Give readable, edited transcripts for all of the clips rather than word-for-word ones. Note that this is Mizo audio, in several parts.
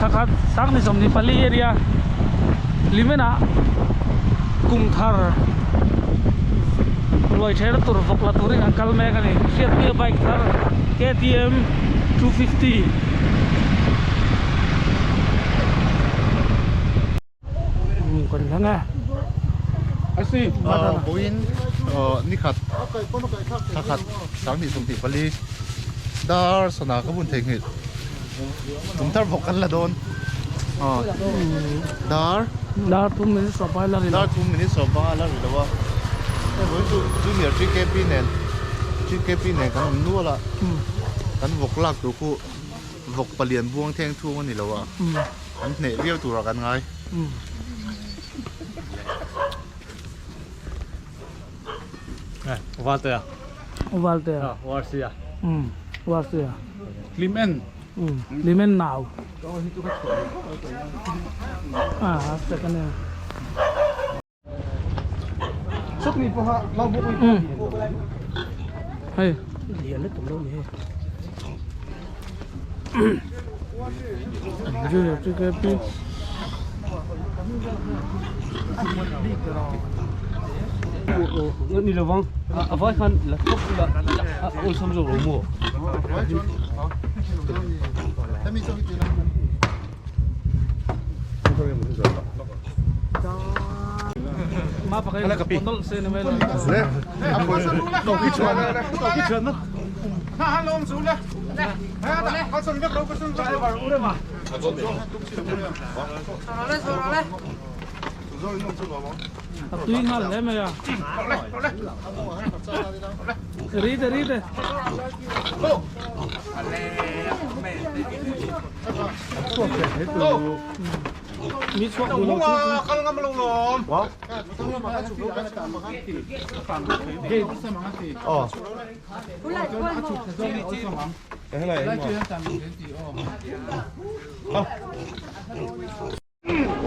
Thakhat sang ni 24 area limena kum thar ruai ther tur vawk la turin an kal mek ani hriatpuia bike thar KTM 250. Kan thleng e. Vawiin nikhat thakhat 2024 dar sana ka bun theihnghilh tum thar bawk kan la dawn dar dar thum minute sawpa la ri dar thum minute sawpa la ri lo a hei vawiin chu junior GKP nen GKP nen kan awm nual a kan vawk lak tur khu vawk palian buang theng thung a ni lo a. An hneh viau turah kan ngai. Valtea. Valtea. Warsia. Warsia. Limen. Limen nau. Ah, second. Hei lian lutuk lo ni hei junior tkp ni lovang a vai khan la thawk ula a awlsam zawk lo maw. A tui nghal hle mai a ri te ri te Mi chhuak duh lo chu kal ngam lo lawm.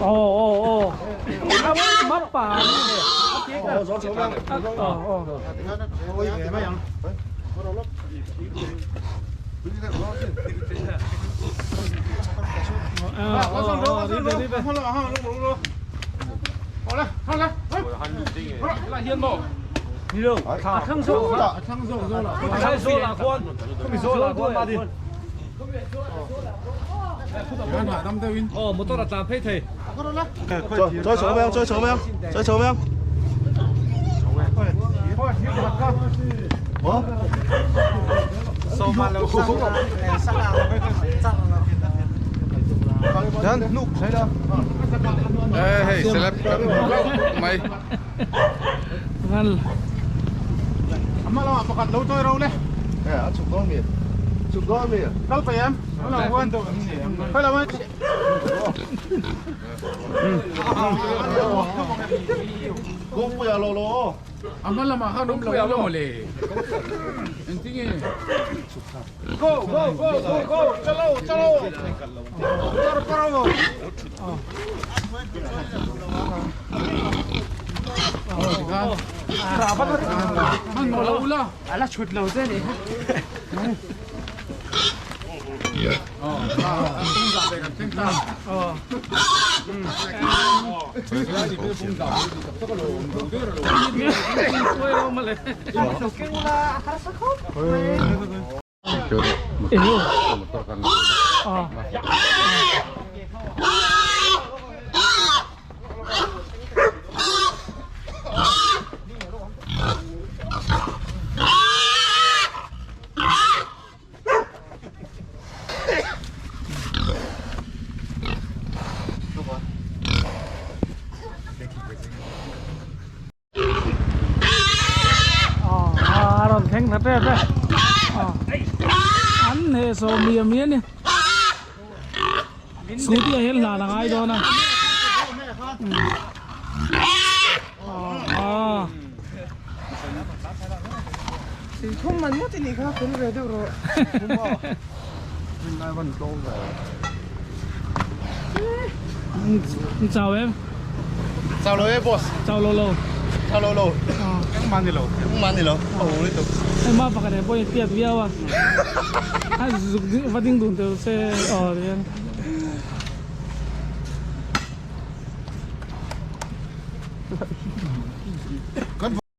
Ồ ồ ồ. Map pa. Ồ ồ. Chơi chỗ không? Chơi chỗ không? Chơi chỗ không? Ủa? Hey, celeb mày. Ngal. A rawn thleng ta tep e an hne sawm miam hi a ni scooty ah hian hlan a ngai dawn a chào em Chào lo e boss. Chào lo lo. Chào lo lo. Mang đi lo. Mang đi lo. Ồ liên tục. Em ma pakhat em pawhin piat viau a. A zuk ding va ding dun teuh se aw tihian.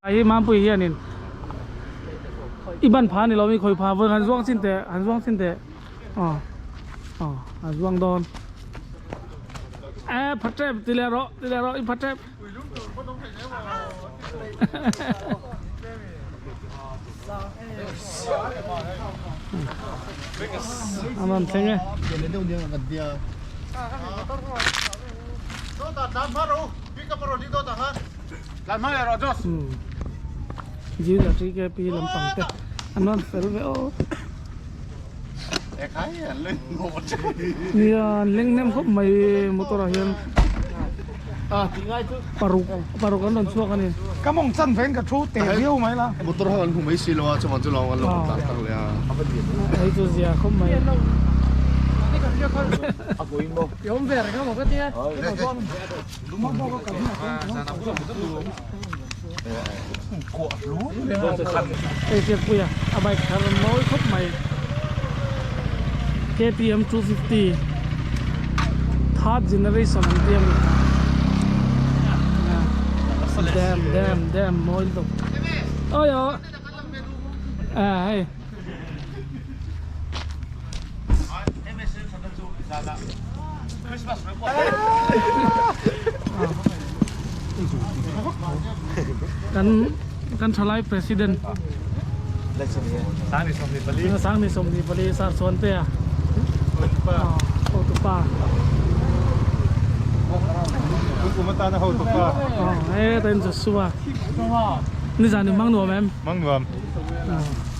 Hi Mampui hianin i ban pha ni lo mi khawi pha vawi han zuang chin teh han zuang chin teh aw aw a zuang dawn e pha tep ti leh rawh ti leh rawh i pha tep a rawn thleng e. Junior TKP lampang te an rawn fel ve aw. Nia an leng hnem khawp mai motor ah hian paruk paruk an rawn chhuak a ni. Ka mawng chan vein ka thu teh viau mai la. Motor ho an hmu mai si lo a chuan chu lawng an lo tlan tak leh a. Hei chu zia khawp mai. Hei Chiappuia a bike thar mawi khawp mai KTM 250 third generation an ti a ni dam dam dam mawi lutuk oi aw a hei. Kan kan thalai president Sangni 24 sar chuan te a hotupa he tain Joshua nizan in mang nuam em mang nuam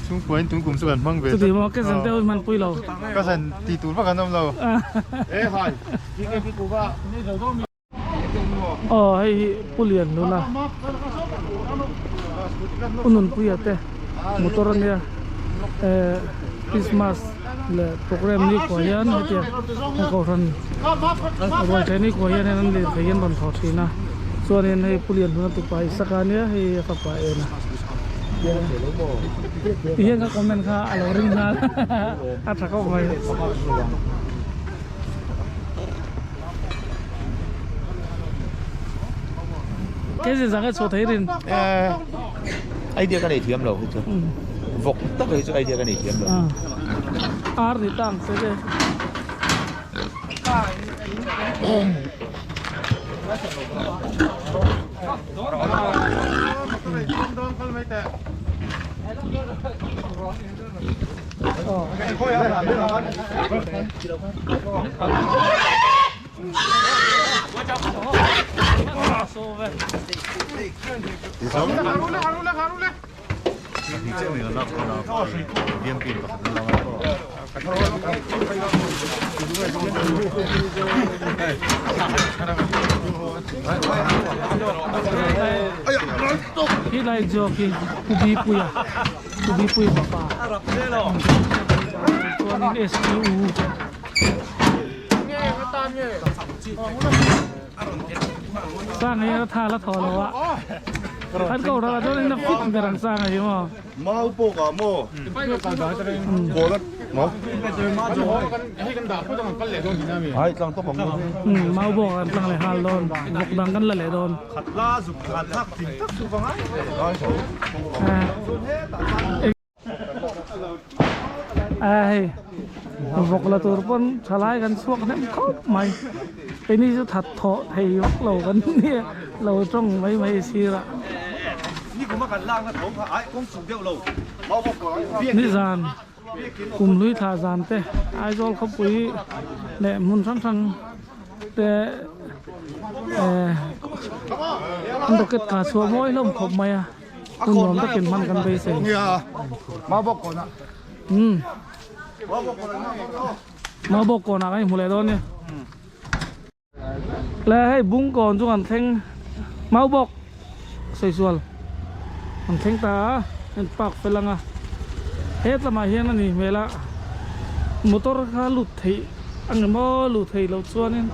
Chhungkua in tungkum chu kan hmang ve Chuti maw ka zan deuh hman pui lo. Ka zan ti tur vak an awm lo. E hai. Aw hei hi Pu Lian Luna Pu Nunpuia te motor ania eh Christmas leh program ni khuah hian hetiang kohhran ruai thei ni khuah hian an lirthei hi an rawn thawh thin a chuanin hei Pu Lian Luna tupa Isaka ania hei a fapa en a. Ti hian ka comment kha a lo ring nghal a tha khawp mai. Ke zin zang e chhuah thei rin. Idea ka nei thiam lo hi chu. Vawk tak hi chu idea ka nei thiam lo. Ar ni tang se te. Khi lai zawk hi Pu Bipuia Pu Bipui fapa chuanin SPU Sang hi a tha la thaw lo a an ko ral ah chuan in a fit ber ang sang hi maw. Mau pawh ah maw kawl a maw ai tlang tawp ang maw mau bawk ah kan tlang leh nghal dawn vawk dang kan la leh dawn khat la zuk khat thak thing tak chu va ngai a hei vawk la tur pawn thalai kan chhuak hnem khawp mai keini chu that thawh thei vak lo kan nia lo tawng mai mai sirah. Nizan kum hlui thla zan te Aizawl khawpui leh hmun hrang hrang te eh rocket kha chhuah mawi hlawm khawp mai a hun nuam takin hman kan beisei. Umm Maubawk kawnah kan inhmu leh dawn nia. Le hei bung kawn chu kan thleng mau bawk sawi sual kan thleng ta a heng park fel anga he tlamah hian a ni hmel a motor kha lut theih a ni maw lut theih loh chuanin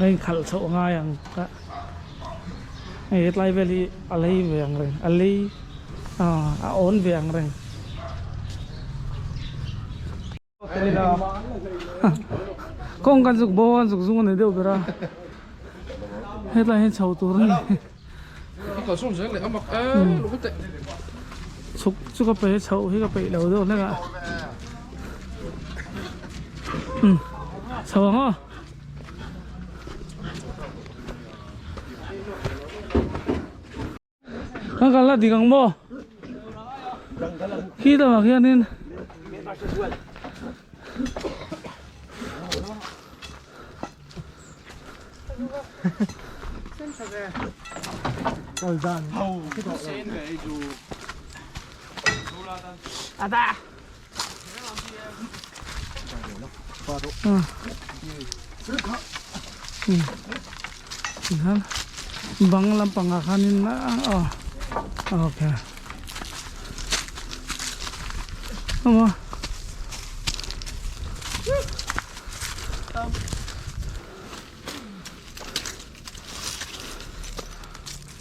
a inkhalh chhoh a ngai ang ka hei hetlai vel hi a lei ve ang reng a lei a awn ve ang reng. Kawng kan zuk bo an zuk zung a ni deuh ber a. Hetlai hian chho tur a ni. Chhuk chu ka peih a chhoh hi ka peih lo deuh hlek a. Chho ang aw. Kan kal la dik ang maw? Khi lamah khianin Tikhan bang lampangah khanin aw okay emaw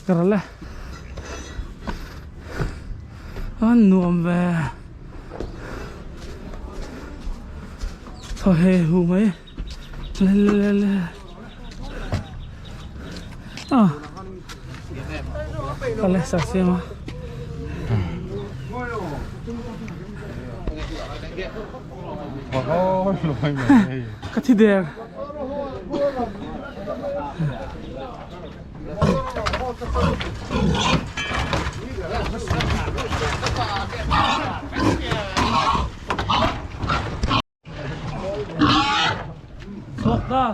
ka ral e a nuam ve thaw he hu mai le le le le a ka le sak siam a. Ka thi der. Chhuak ta.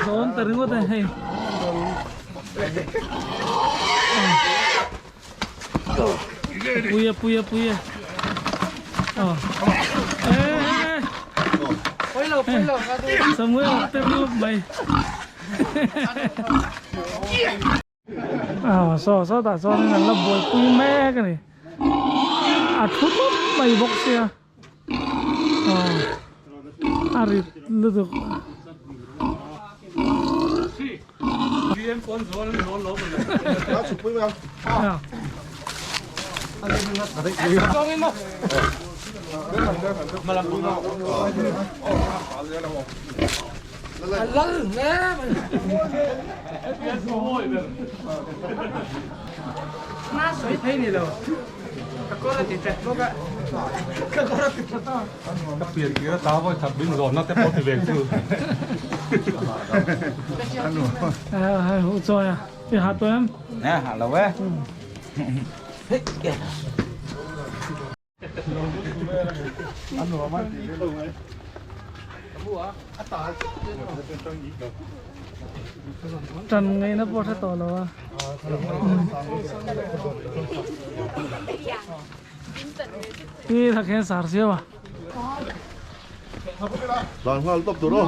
Zawn ta ringawt a hei. Puia puia puia. Samuel ter lup mai. Aw saw saw tah chuanin an la buaipui mek a ni a thu tawp mai bawk sia aw a rit lutuk. Tan ngaihna pawh hre tawh lo a. Hi thak hian sar siam a. Lan nghal tawp tur aw.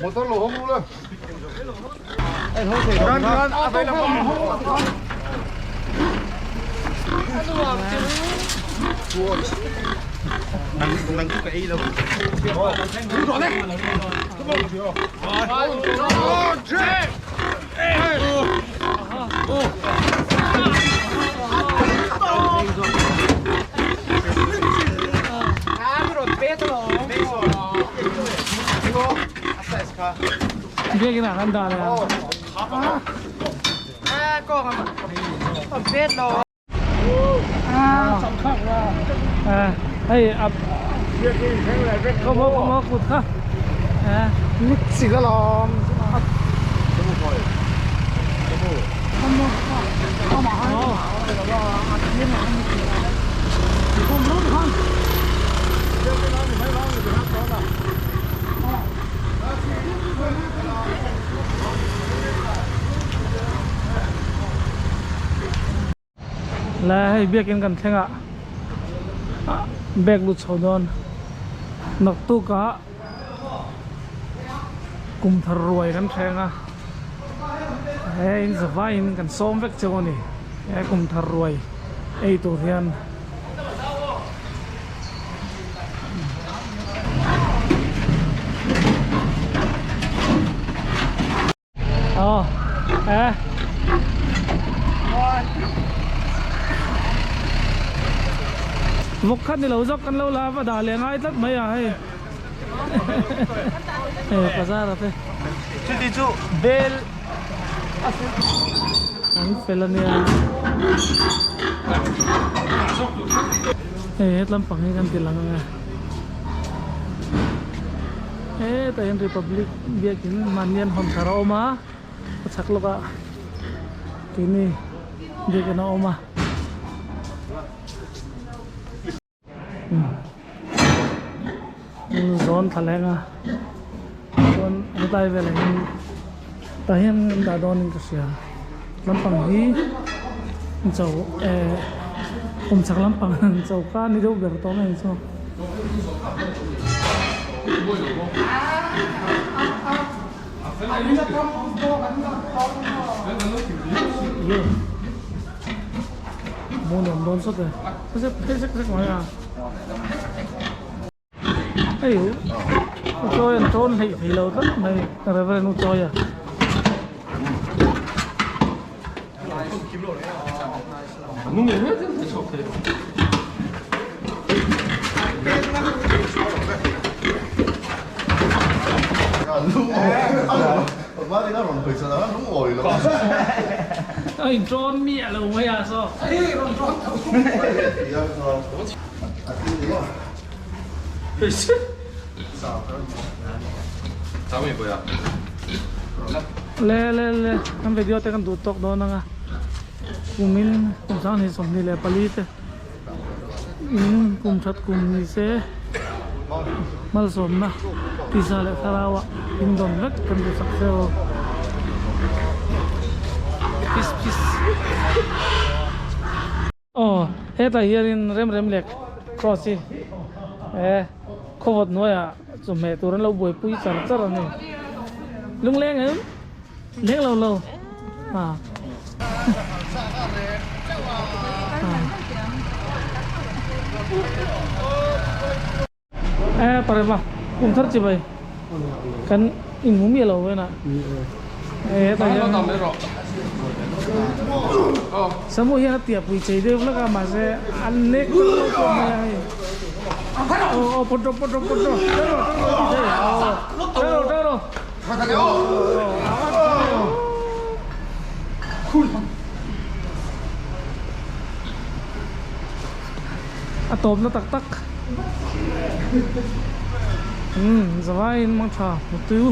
Motor lo hawng ru le. Biakin ah kan dah leh ang. À, hei ap không có không có cụt kha. À, Mit si la lawm. Oh. Le hei biakin kan thleng ah bag lut chho dawn naktuk ah kum thar ruai kan thleng a he in zavai in kan sawm vek cheu a ni he kum thar ruai ei tur hian. Ờ, à. Vawk khat ni lo zawk kan lo la va dah leh ngai tlat mai a hei. Hei bazar a te. Chuti chu bel an fel ania. Hei het lampang hi kan ti lang ang e. Hetah hian Republic biakin mahni an hawn thar a awm a a chhak lawkah keini biakin a awm a. Zawn thla leng a chuan helai velah hian tah hian an dah dawn in ka hria lampang hi cho eh kum chhak lampang choka a ni deuh ber tawh mai chu. Mu nuam dawn sawt e sek sek sek mai a hei u chawi an tawn hleih thei lo tlat mai Reverend u chawi a. A in tawn miah lo mai a saw. Le le le kan video te kan duh tawk dawn ang a kumin kum sanghnih 24 te in kum that kum ni se malsawmna tisa leh thlarau ah in dawn vek kan duh chak zeuh a peace peace. Aw hetah hianin rem rem leh cross hi he khawvawt hnuaiah chawhmeh tur an lo buaipui char char a ni lungleng em leng lo lo a E parema kum thar chi bai kan in hmu miah lo vena e hetah hian samu hian a tia pui chei deuh hlek a mahse an nek tak lo pawh mai a hei aw aw pawt rawh pawt rawh pawt rawh tang rawh tang rawh ti thei aw tang rawh tang rawh A tawpna tak tak. Umm zavaiin mang tha mutui u.